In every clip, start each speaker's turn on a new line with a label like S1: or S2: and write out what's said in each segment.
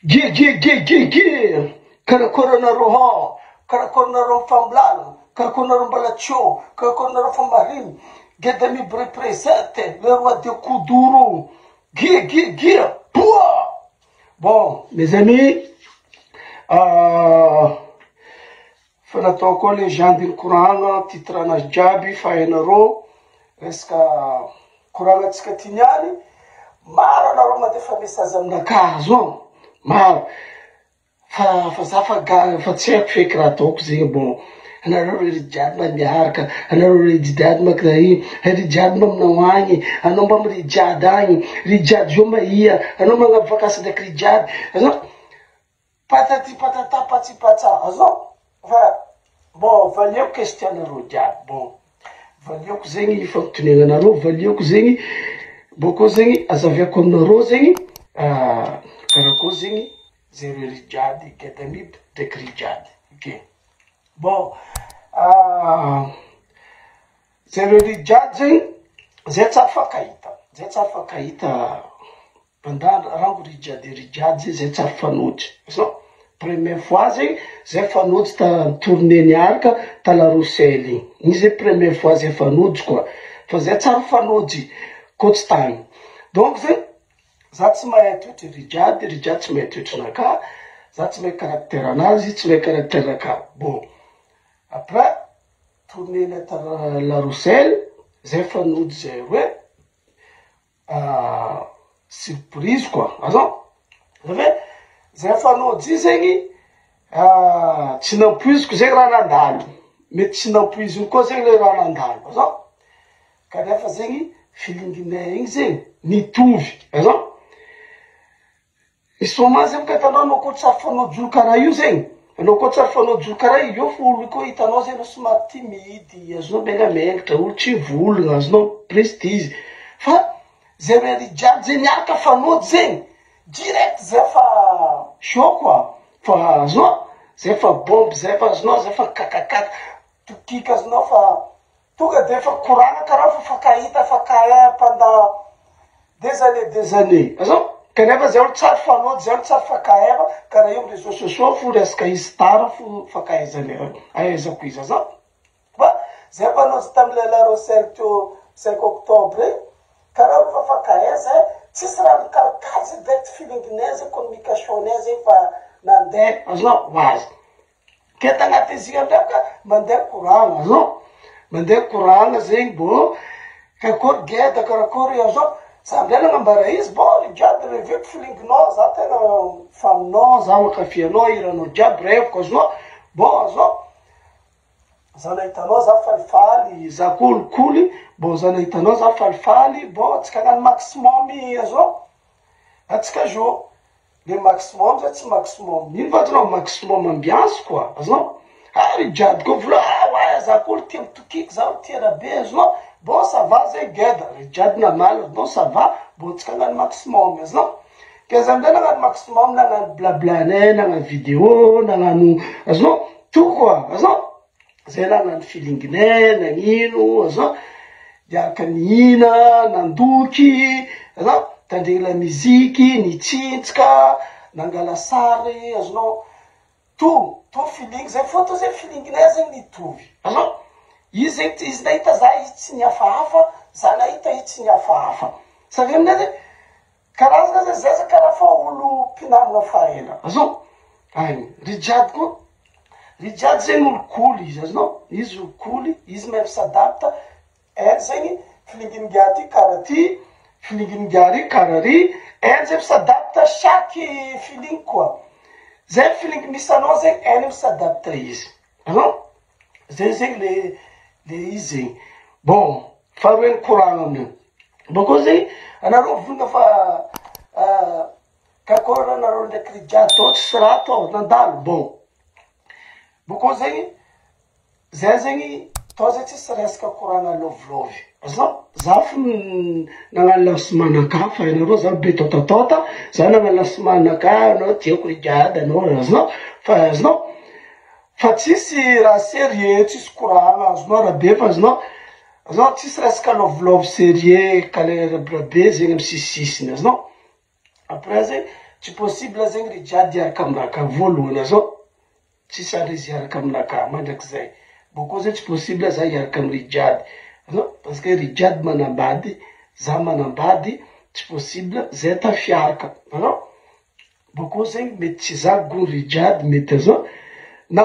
S1: Gigigigigi! Karakôry anareo hao? Karakôry nareo mifampilalana? Karakôry nareo mbala tso? Karakôry nareo fa marigny? Gedamib represente le roi de kuduro! Gigigi! Poa! Bon mes amis, fa natao koa legende ny koragna, titre anazy jiaby fa hainareo, resaka koragna tsika ty niany, maro anareo mandefa message aminakahy zao, maro, fa fa za fa gaga fa tsy haiko feky raha ataoko zegny bon, anareo ry jiaby mba miaraka, anareo ry jiaby mba karaha io, ry jiaby mba aminao agny, anao mba amy ry jiaby agny, ry jiaby zao mahia, anao magnano vakansy ndraiky ry jiaby, azonao? Patati patata patsi patsa, azonao? Fa bon valiako question nareo jiaby, bon valiako zegny fampitoniananareo, valiako zegny bôkô zegny azaviako aminareo zegny karakôry zegny zareo ry jiaby gadamib ndraiky ry jiaby, ok bon zareo ry jiaby zegny zay tsy afankahita, zay tsy afankahita Mandalo rango ry jiady ry jiady zay tsy ary fanojy azonao? Première fois zegny zay fanojy ta tournée niaraka ta la Rochelle igny, igny zay première fois zay fanojy koa fa zay tsy ary fanojy koa tsy tagny, donc zegny za tsy mahay toetry ry jiady, ry jiady tsy mahay toetrinakahy, za tsy mahay caractère anazy, izy tsy mahay caractère anakahy, bon après tournée nay ta la Rochelle zay fanojy zay roe. Surprise quoi, azonao? Zany hoe zay fanao-jy zegny tsy nampoiziko zegny raha nandalo, mety tsy nampoiziny koa zegny le raha nandalo, azonao? Kanefa zegny feeling-nay igny zegny nitovy, azonao? Misy moment zegny ka hitanao anao koa tsy ary fanao joro karaha io zegny, anao koa tsy ary fanao joro karaha io, eo fo olo koa hitanao zegny anao somary timide, azonao megnamengnatra, olo tsy mivolagna, azonao prestige, fa zay rery jiaby zegny miaraka fanao zegny, direct zay fa chaud quoi, fa azonao, zay fa bombe zay fa azonao, zay fa kakakaka, tokiky azonao fa Tonga de efa koragna karaha fa fankahita fa kain pendant des années des années azao kanefa zay olo tsary fanao zay olo tsary fankahay fa karaha io am reseaux sociaux fo resaka izy star fo fankahaizanay ahaizako izy azao fa zay mpanao izy tam le la Rochelle teo 5 octobre igny karaha olo fa fankahay zay tsisy raha mikalikaly zay direct feeling-nay zay communication-nay zay fa nandeha azonao ho azy. Ke tagnaty izy igny amizay ka mandeha koragna azonao, mandeha koragna zegny bon karakôry geda karakôry azonao, za amizay nagnambara izy bon ry jiaby reveko feeling-nao za tegna fan-nao za mankafy anao hiranao jiaby reviko azonao, bon azonao, za nahita anao za falifaly za koa olo cool bon za nahita anao za falifaly bon antsika hagnano maximum azonao, antsika zo. Le maximum sa tsy maximum? Ino va azonao maximum ambiance quoi azonao? Ah ry jiaby koa vola ah ouais za koa olo tia mitokiky za olo tia rabe azonao? Bon ça va zay geda, ry jiaby namaly bon ça va, bon tsika hagnano maximum azonao? Ke za amizay nagnano maximum nagnano blabla nay nagnano video nagnano azonao? Tout quoi azonao? Zay nagnano feeling-nay nagnino azonao? Niaraka nihina, nandoky, azonao? Nitandregny lamusique, nitsinjaka, nangala sary, azonao? Tout, tout feeling zay fôtony zay feeling-nay zegny nitovy, azonao? Izy zegny izy nahita za izy tsy nihafahafa, za nahita izy tsy nihafahafa, sady aminay zegny karazana zay zay zay karaha fa olo mpinamagna fa ela, azonao? Agny, ry jiaby koa, ry jiaby zegny olo cool izy, azonao? Izy olo cool, izy mahay mi-s'adapte, elle zegny feeling-n'igahy ty karaha ty, feeling-n'igahy ry karaha ry, elle zegny mi-s'adapte chaque feeling quoi, zay feeling misy anao zegny elle mi-s'adapte izy, azonao? Zay zegny le le izy zegny, bon faharoe ny koragna amin'io, bakeo zegny anareo mivonona fa karakôry anareo ndraiky ry jiaby tô tsisy raha tô nandalo, bon bakeo zegny zay zegny tô zay tsisy resaka koragna lôvilôvy, azonao? Za fo nagnano lancement nakahy fa hainareo za be tôtatôta, za nagnano lancement nakahy anao tiako ry jiaby anao azonao? Fa azonao? Fa tsisy raha serieux, tsisy koragna azonao rabe fa azonao, azonao tsisy resaka love love serieux kale rabe zegny amy sisisisiny azonao, après zegny. Tsy possible zegny ry jiady hiaraka aminakahy voalohany azao tsisy ary izy hiaraka aminakahy mandrakizay. Bôkô zegny tsy possible za hiaraka amy ry jiady azao parce que ry jiady manambady, za manambady, tsy possible zay tafiaraka azao. Bôkô zegny mety tsy za gout ry jiady mety azao na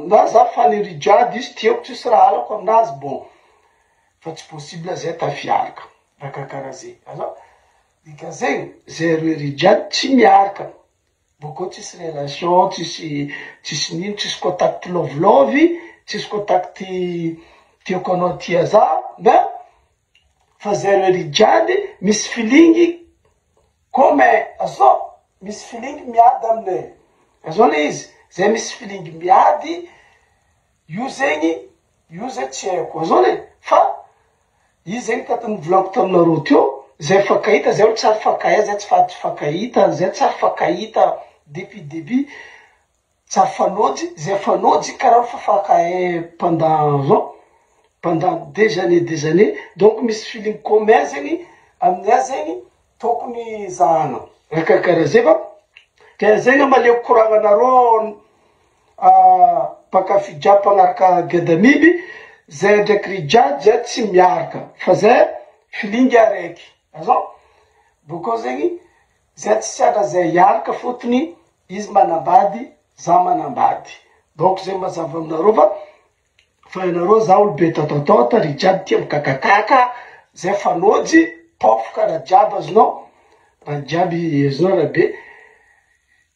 S1: na za faly ry jiady izy tiako tsisy raha halako aminazy bon fa tsy possible zay tafiaraka raha karakaraha zay azao. Dika zegny zay roe ry jiady tsy miaraka bôkô tsisy relation tsisy tsisy nino tsisy contact lôvilôvy tsisy contact tiako anao tia za mais fa zay roe ry jiady misy feeling commun azonao misy feeling miady aminay azonao le izy zay misy feeling miady io zegny io zay tsy haiko azonao le fa izy zegny tato nivolaniko taminareo teo zay fankahita zay olo tsary fankahay zay tsy fa tsy fankahita zay tsary fankahita depuis début tsary fanôjy zay fanôjy karaha olo fa fankahay pendant zao pendant des années des années donc misy feeling commun zegny aminay zegny tokony zahana raha karakaraha zay fa ke zegny amaliako koragnanareo mpankafy jiaby mpagnaraka Gadamiby zay ndraiky ry jiady zay tsy miaraka fa zay feeling araiky azao bôkô zegny zay tsy siatra zay hiaraka fôtony izy manambady za manambady donc zay mazava aminareo fa fa ianareo za olo be tatatata ry jiaby tia mikakakaka zay fanôjy pôfoka raha jiaby azonao raha jiaby azonao raha be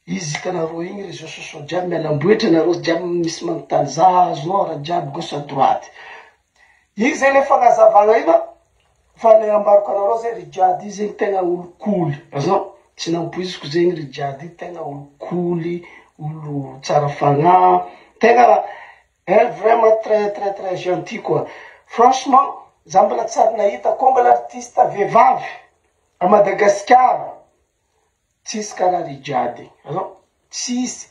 S1: izy hitanareo igny réseaux sociaux jiaby mialamboetra anareo jiaby misy manontany za azonao raha jiaby gauche à droite igny zay le fagnazavana io fa fa le ambarako anareo zay ry jiady io zegny tegna olo cool azonao tsy nampoiziko zegny ry jiady io tegna olo cool olo tsara fagnahy tegna elle vraiment très très très gentil quoi. Franchement za mbola tsary nahita koa mbola artiste vehivavy à Madagasikara tsisy karaha ry jiady azonao tsisy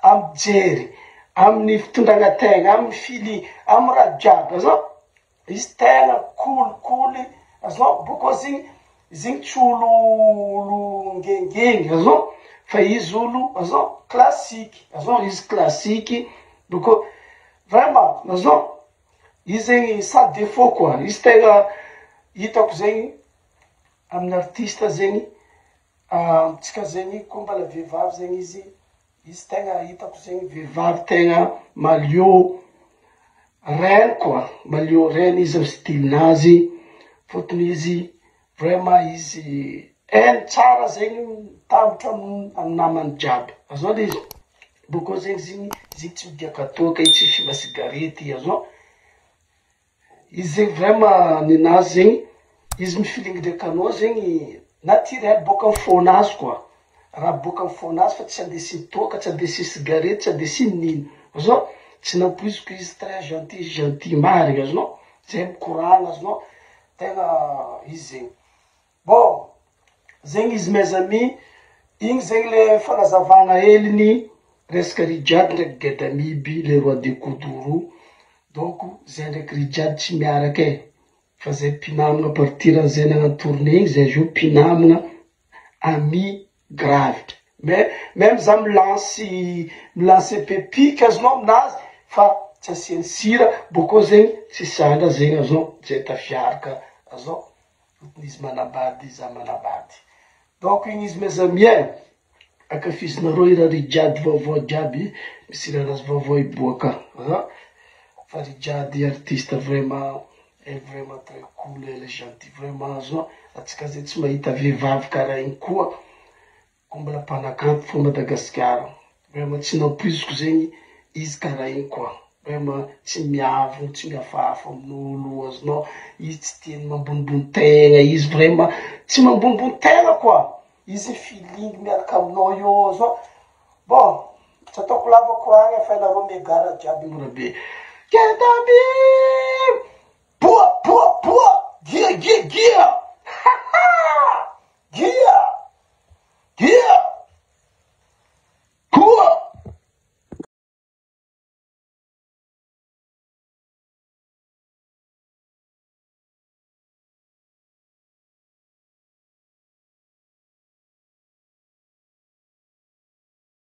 S1: amy jery amin'ny fitondragna tegna amy feeling amy raha jiaby azonao izy tegna cool cool azonao bôkô zegny izy igny tsy olo olo ngengeny azonao fa izy olo azonao classique azonao izy classique bôkô vraiment azonao izy zegny sans défaut quoi izy tegna hitako zegny amin'ny artiste zegny amitsika zegny koa mbala vehivavy zegny izy izy tegna hitako zegny vehivavy tegna malio reine quoi malio reine izy amy stylenazy fôtony izy vraiment izy hainy tsara zegny mitambatra amy namany jiaby azonao le izy bôkô zegny izy izy tsy migiaka toaka izy tsy mifima cigarety azonao izy zegny vraiment ninazy zegny izy mi-feeling ndraiky anao zegny naturel boaka amy fônazy koa raha boaka amy fônazy fa tsy andesiny toaka tsy andesiny cigarety tsy andesiny nino azonao tsy nampoiziko izy très gentil gentil marigny azonao zay mikoragna azonao tegna izy zegny bon zegny izy mes amis igny zegny le fagnazavana heliny resaka ry jiady ndraiky Gadamiby le roi de Kuduro donc zay ndraiky ry jiady tsy miaraka e fa zay mpinamagna à partir zay nagnano tournée igny zay zo mpinamagna ami grave mais même za milance milance pepika azonao aminazy fa tsy asiany sira bôkô zegny tsy sandra zegny azonao zay tafiaraka azonao fôtony izy manambady za manambady donc igny izy mes amis e ankafizinareo i raha ry jiady vaovao jiaby misy hiranazy vaovao hiboaka a fa ry jiady artiste vraiment elle vraiment très cool elle est gentil vraiment azonao atsika zay tsy mahita vehivavy karaha igny koa ko mbola mpanakanto fo Madagasikara vraiment tsy nampoiziko zegny izy karaha igny koa vraiment tsy miavogno tsy mihafahafa amin'olo azonao izy tsy tia ny mambonimbony tegna izy vraiment tsy mambonimbony tegna koa izy feeling miaraka aminao eo azonao bon tsy ataoko lava koragna fa anareo megara jiaby mora be Gadami poa poa poa gia gia gia.